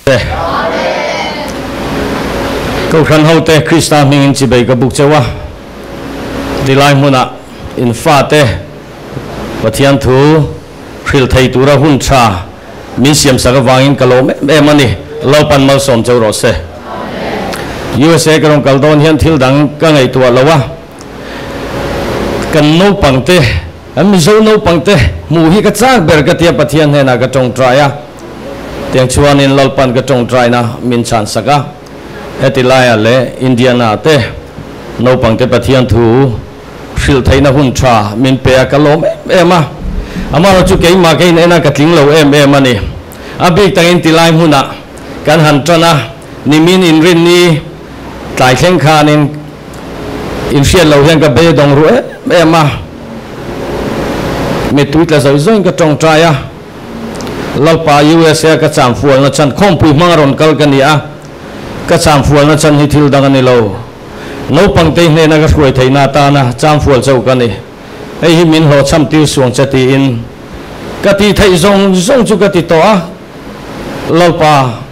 Se. Kohhran hote Krista hmingin chibei ka buk cheu a, tilai hmunah in fate Pathian thu hrilh thei tura hun tha min siamsak avangin ka lawm em em a ni. Lalpan malsawm cheu rawh se. USA ka rawn kal dawn hian thil dang ka ngaihtuah lo a, kan naupangte, kan Mizo naupangte hmuh hi ka chak ber ka tia Pathian hnenah ka tawngtai a. Tiang chuanin Lalpan ka tawngtaina min chhansak a, heti laiah leh Indiana te naupangte Pathian thu hrilh theihna hun tha min pe a, ka lawm em em a. Amaherawhchu keimah ka in en a, ka tling lo em em a ni. A bik takin tilai hmunah kan han tan a, nimin inrinni tlai thleng khanin inhriat loh hian ka beidawng ruh em em a, mittui tla zawih zawihin ka tawngtai a. Lalpa USA ka cham fualna chan khawmpui hmang a rawn kal ka ni a, ka cham fualna chan hi thil dang a ni lo. Naupangtei hnena ka hruai theihna atana cham fual chauh ka ni. Hei hi min hlawhchham tir suang che tiin ka tih theih zawng zawng chu ka ti tawh a, Lalpa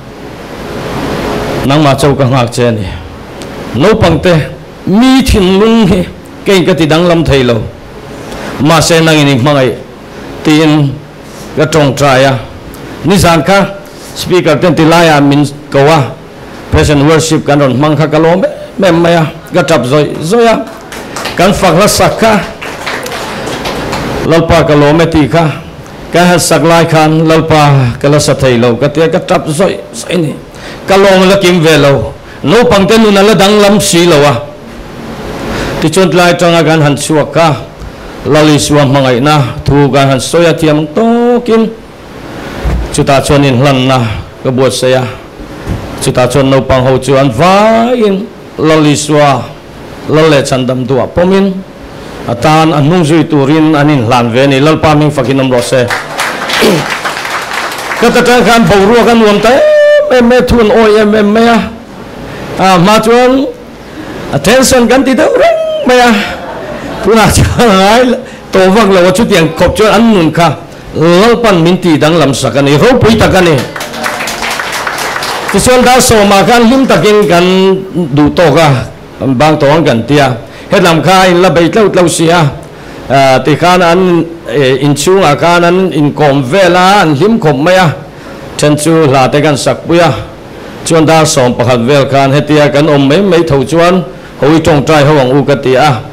nangmah chauh ka nghak che a ni. Naupangte mi thinlung hi keiin ka ti danglam thei lo, mahse nangin i hmangaih Tiin ka tawngtai a, nizan kha speaker ten ti laiah min ko a, present worship kan rawn hmang kha ka lawm em em mai a, ka tap zawih zawih a, kan fak hla sak kha Lalpa ka lawm e tih kha ka han sak lai khan Lalpa ka la sa thei lo ka tia ka tap zawih zawih a ni, ka lawm la kim ve lo, naupang te nun a la danglam si lo a. Tichuan tlai atanga kan han chhuak a, Lal Isua hmangaihna thu kan han sawi a thiam ang tawkin chutah chuan inhlanna ka buatsaih a, chutah chuan naupang ho chu an vaiin Lal Isua Lal leh Chhandam duah pawmin a tan a hnung zui turin an inhlan ve a ni. Lalpa hming fakin awm rawh se. Ka ta tang khan boruak a nuam ta em em mai a, thu an awih em em mai a, a hma chuan Attention kan ti deuh reng mai a, tunah chuan a ngai tawh vak lo a, chutiang khawp chuan an nun kha Lalpan min tih danglam sak a ni, ropui tak a ni. Tichuan dar sawmah khan hlim takin kan duh tawk a, kan bang tawh ang kan ti a, hetlam kha a inla bei tlauh tlauh si a, tikhan an inchhungah khan an inkawm vel a, an hlim khawp mai a, then chu hla te kan sakpui a. Chuan dar 11 vel khan hetia kan awm mai mai tho chuan hawi tawngtai ho ang u ka ti a.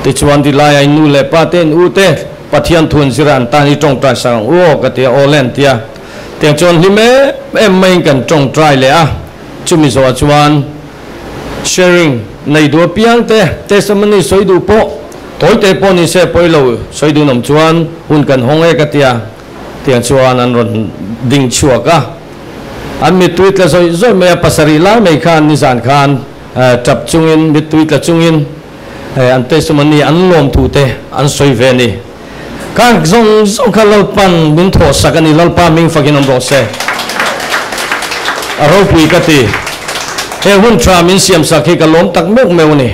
Tichuan tilai a in nu leh pa te in u te Pathian thu an zira an tan hi tawngtai sak ang u aw ka ti a, aw le an ti a. Tiang chuan hlim em em maiin kan tawngtai leh a, chumi zawhah chuan sharing nei duh apiang te testimony sawi duh pawh tawi te pawh ni se pawi lo sawi duh nawm chuan hun kan hawng e ka ti a. Tiang chuan an rawn ding chhuak a. An mittui tla zawih zawih mai a, pasarih lai mai khan nizan khan tap chungin, mittui tla chungin an testimony an lawmthu te an sawi ve a ni. Kha zawng zawng kha Lalpan min thawhsak a ni, Lalpa hming fakin awm rawh se. A ropui ka ti. He hun tha min siamsak hi ka lawm tak meuh meuh a ni.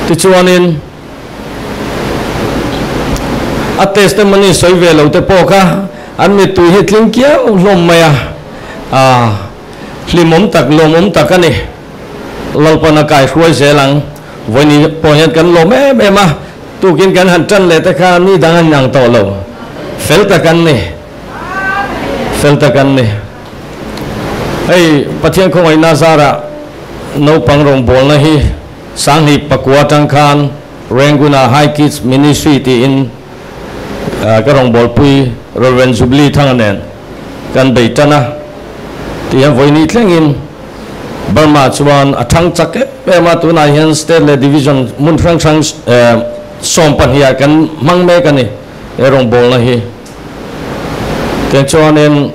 Tichuanin. A testimony sawi ve lo te pawh kha an mittui hi tling kiau hlawm mai a, aah hlimawm tak, lawmawm tak a ni. Lalpan a kaihruai zel ang. Vawiin pawh hian kan lawm em em a, tukin kan han tan leh te kha ni dang an ang tawh lo. Fel tak an ni. Fel tak an ni. Hei Pathian khawngaihna zarah naupang rawngbawlna hi Sanghnih pakua atang khan Rangoon-ah High Kids Ministry tiin ka rawngbawlpui Rev. Jubilee Thanga nen kan bei tan a, tih hian vawiin thlengin Burma chuan a thang chak em em a, tunah hian State leh Division hmun hrang hrang 12 ah kan hmang mek a ni he rawngbawlna hi. Tiang chuanin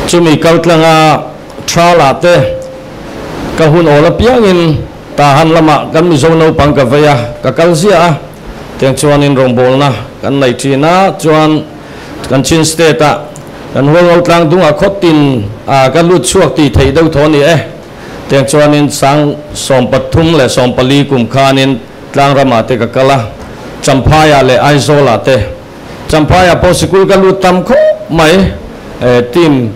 chumi kaltlanga Thala te ka hun awl apiangin Tahan lamah kan Mizo naupang ka vei a, ka kal ziah a, tiang chuanin rawngbawlna kan nei thin a, chuan kan Chin State ah kan Hualngo tlang dungah khaw tin ah ka lut chhuak tih theih deuh thaw a ni e, tiang chuanin sang 13 leh 14 kum khanin tlang ramah te ka kal a, Champhaiah leh Aizawlah te. Champhaiah pawh sikul ka lut tam khawp mai. Team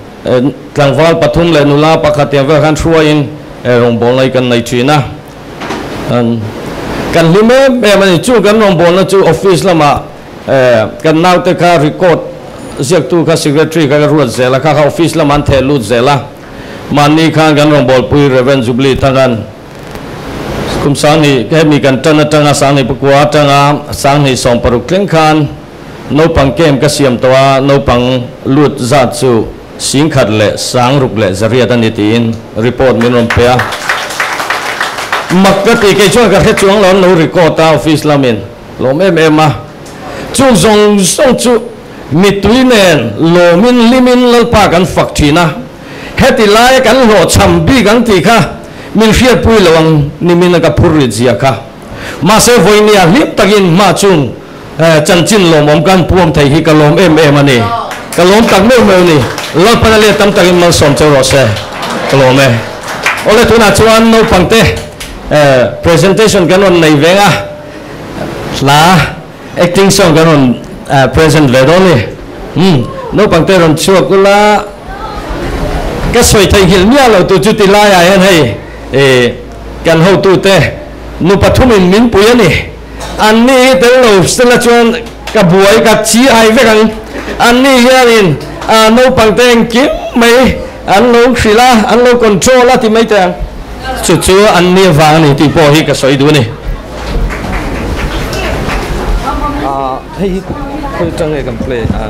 tlangval pathum leh nula pakhat tiang vel khan hruaiin rawngbawlna hi kan nei thin a. Kan hlim em em a ni. Chu kan rawngbawlna chu office lamah kan naute kha record ziaktu kha secretary kha ka ruat zel a, kha kha office lamah an theh lut zel a. Mahni khan kan rawngbawlpui Rev. Jubilee Thangan kum sanghnih hemi kan tan atanga sanghnih pakua atanga sanghnih 16 thleng khan Naupang camp ka siam tawh a, naupang lut zat chu 16,600 a ni tiin report min rawn pe a. Mak ka ti, kei chuan ka hre chuang lo, an lo record a office lamin lawm em em a. Chung zawng zawng chu mittui nen lawmin hlimin Lalpa kan fak thin a, heti laia kan hlawhchham bik ang tih kha min hriatpui lo ang nimin a ka phur rit zia kha. Mahse vawinia hlim takin hma chung chanchin lawmawm kan puam thei hi ka lawm em em a ni. Ka lawm tak meuh meuh a ni. Lalpan a let tam takin malsawm cheu rawh se. Ka lawm e. Awle tunah chuan naupangte presentation kan rawn nei veng a, hla acting song kan rawn present ve dawn a ni. Umm naupangte rawn chhuak ula ka sawi theihnghilh miah lo tur chu ti laiah hian hei kan hotute nu pathumin min pui a ni. An ni hi tel lo sela chuan ka buai ka chi ai vek ang. An ni hianin naupang te engkim mai an lo hrilh a, an lo control a ti mai teh ang. Chu chu an ni avang a ni tih pawh hi ka sawi duh a ni. Hei hi khawi atang nge kan play a?